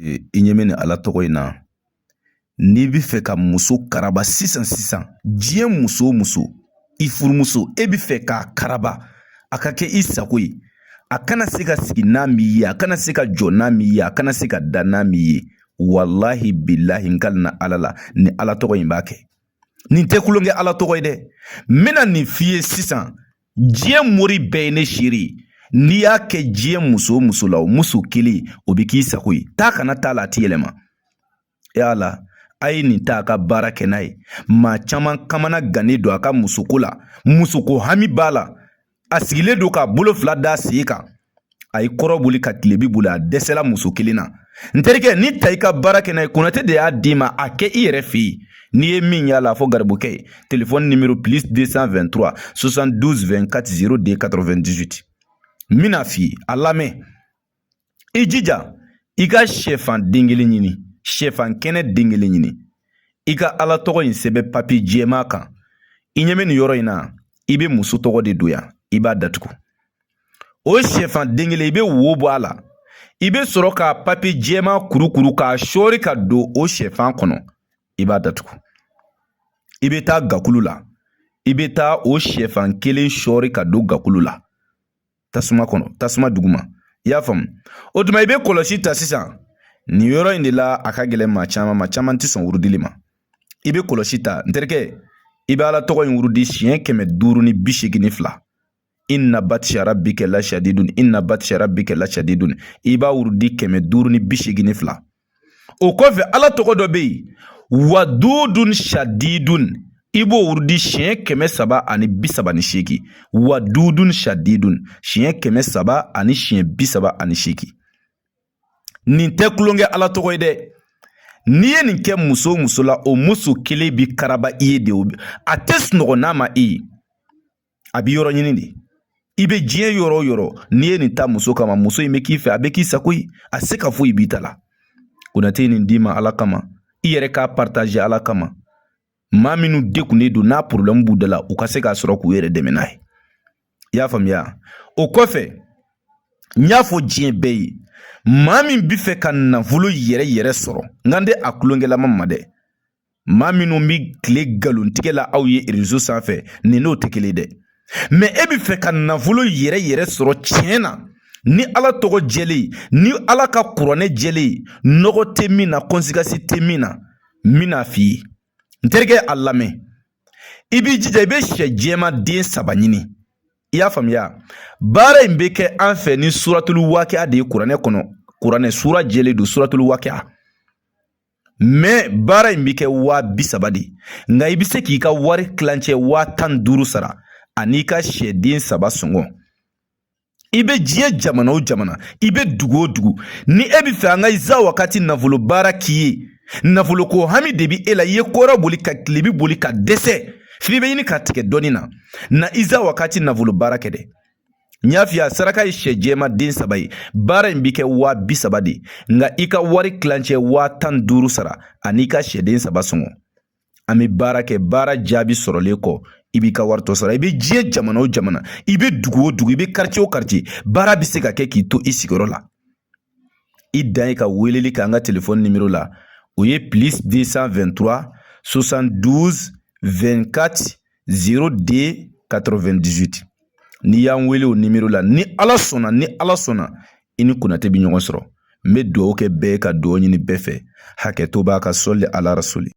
I ɲɛ bɛ nin Ala tɔgɔ in na, n'i bɛ fɛ ka muso karaba sisan sisan, diɲɛ muso o muso, i furumuso, e bɛ fɛ k'a karaba, a ka kɛ i sago ye, a kana se ka sigi n'a m'i ye, a kana se ka jɔ n'a m'i ye, a kana se ka da n'a m'i ye, walahi bilahi, n kalina Ala la, ni Ala tɔgɔ in b'a kɛ. Nin tɛ tulonkɛ Ala tɔgɔ ye dɛ. N bɛna nin f'i ye sisan, diɲɛ mori bɛɛ ye ne seere ye. N'i y'a kɛ diɲɛ muso o muso la, o muso kelen o bɛ k'i sago ye. Taa kana t'a la, a ti yɛlɛma. E Ala, a ye nin ta a ka baara kɛ n'a ye. Maa caman kamana gannen don a ka musoko la, musoko hami b'a la, a sigilen don k'a bolo fila da sen kan, a ye kɔrɔn boli ka tilebi boli, a dɛsɛla muso kelen na. N terikɛ, ni ta i ka baara kɛ n'a ye. Konate de y'a d'i ma, a kɛ i yɛrɛ fɛ yen. N'i ye min y'a la, a fɔ garibukɛ ye. Telefɔni nimero plus 223 72 24 02 98. N bɛna f'i ye, a lamɛn. I jija i ka sɛfan den kelen ɲini, sɛfan kɛnɛ den kelen ɲini, i ka Ala tɔgɔ in sɛbɛn papiye jɛman kan. I ɲɛ bɛ nin yɔrɔ in na, i bɛ muso tɔgɔ de don yan, i b'a datugu. O sɛfan den kelen, i bɛ wo bɔ a la, i bɛ sɔrɔ ka papiye jɛman kurukuru k'a sɔɔri ka don o sɛfan kɔnɔ, i b'a datugu. I bɛ taa gakulu la, i bɛ taa o sɛfan kelen sɔɔri ka don gakulu la, tasuma kɔnɔ, tasuma duguma. I y'a faamu? O tuma i bɛ kɔlɔsi ta sisan. Nin yɔrɔ in de la a ka gɛlɛn maa caman ma, caman tɛ sɔn wurudili ma. I bɛ kɔlɔsi ta, n terikɛ, i bɛ Ala tɔgɔ in wurudi siɲɛ 582. Inna batisha rabbika la shadidun, inna batisha rabbika la shadidun. I b'a wurudi 582. O kɔfɛ, Ala tɔgɔ dɔ bɛ yen, wadudun shadidun, i b'o wurudi siɲɛ 338. Wadudun shadidun, siɲɛ 300 ani siɲɛ 38. Nin tɛ tulonkɛ Ala tɔgɔ ye dɛ. N'i ye nin kɛ muso o muso la, o muso kelen bi karaba i ye de. A tɛ sunɔgɔ n'a ma e ye, a bɛ yɔrɔ ɲini de. I bɛ diɲɛ yɔrɔ o yɔrɔ, n'i ye nin ta muso kama, muso in bɛ k'i fɛ, a bɛ k'i sago ye, a se ka foyi b'i ta la. Konate ye nin d'i ma Ala kama, i yɛrɛ k'a partager Ala kama. Maa minnu degunnen don n'a problème b'u da la, u ka se k'a sɔrɔ k'u yɛrɛ dɛmɛ n'a ye. I y'a faamuya? O kɔfɛ, n y'a fɔ diɲɛ bɛɛ ye, maa min bɛ fɛ ka nafolo yɛrɛ yɛrɛ sɔrɔ, n kan tɛ a tulonkɛlama ma dɛ. Maa minnu bɛ tile nkalontigɛ la aw ye réseau sanfɛ, nin n'o tɛ kelen dɛ. Mais e bɛ fɛ ka nafolo yɛrɛ yɛrɛ sɔrɔ tiɲɛ na, ni Ala tɔgɔ jɛlen, ni Ala ka kuranɛ jɛlen, nɔgɔ tɛ min na, conséquence tɛ min na, n bɛna f'i ye. N terikɛ, a lamɛn. I b'i jija, i bɛ sɛ jɛman den 3 ɲini. I y'a faamuya? Baara in bɛ kɛ an fɛ ni suratulu wakiya de ye kuranɛ kɔnɔ. Kuranɛ sura jɛlen don, suratulu wakiya. Mais baara in bɛ kɛ 30.000 de, nka i bɛ se k'i ka wari tilancɛ 15.000 sara ani ka sɛden 3 sɔngɔ. I bɛ diɲɛ jamana o jamana, i bɛ dugu o dugu, ni e bɛ fɛ an ka iza wakati nafolo baara k'i ye, nafolo ko hami de bɛ e la, i ye kɔrɔ boli ka tilebi boli ka dɛsɛ, f'i bɛ ɲini ka tigɛ dɔɔnin na, na iza wakati nafolo baara kɛ dɛ. N y'a f'i ye, a saraka ye sɛ jɛman den 3 ye. Baara in bɛ kɛ 30.000 de, nka i ka wari tilancɛ 15.000 sara ani i ka sɛden 3 sɔngɔ. An bɛ baara kɛ, baara jaabi sɔrɔlen kɔ, i b'i ka wari tɔ sara. I bɛ diɲɛ jamana o jamana, i bɛ dugu o dugu, i bɛ quartier o quartier, baara bɛ se ka kɛ k'i to i sigiyɔrɔ la. I dan ye ka weleli kɛ an ka telefɔni nimero la, o ye plus 223 72 24 02 98. N'i y'an wele o nimero la, ni Ala sɔnna, ni Ala sɔnna, i ni Konate bɛ ɲɔgɔn sɔrɔ. N bɛ dugawu kɛ bɛɛ ye, ka dugawu ɲini bɛɛ fɛ. Hakɛto b'a ka sɔli ala rasuli.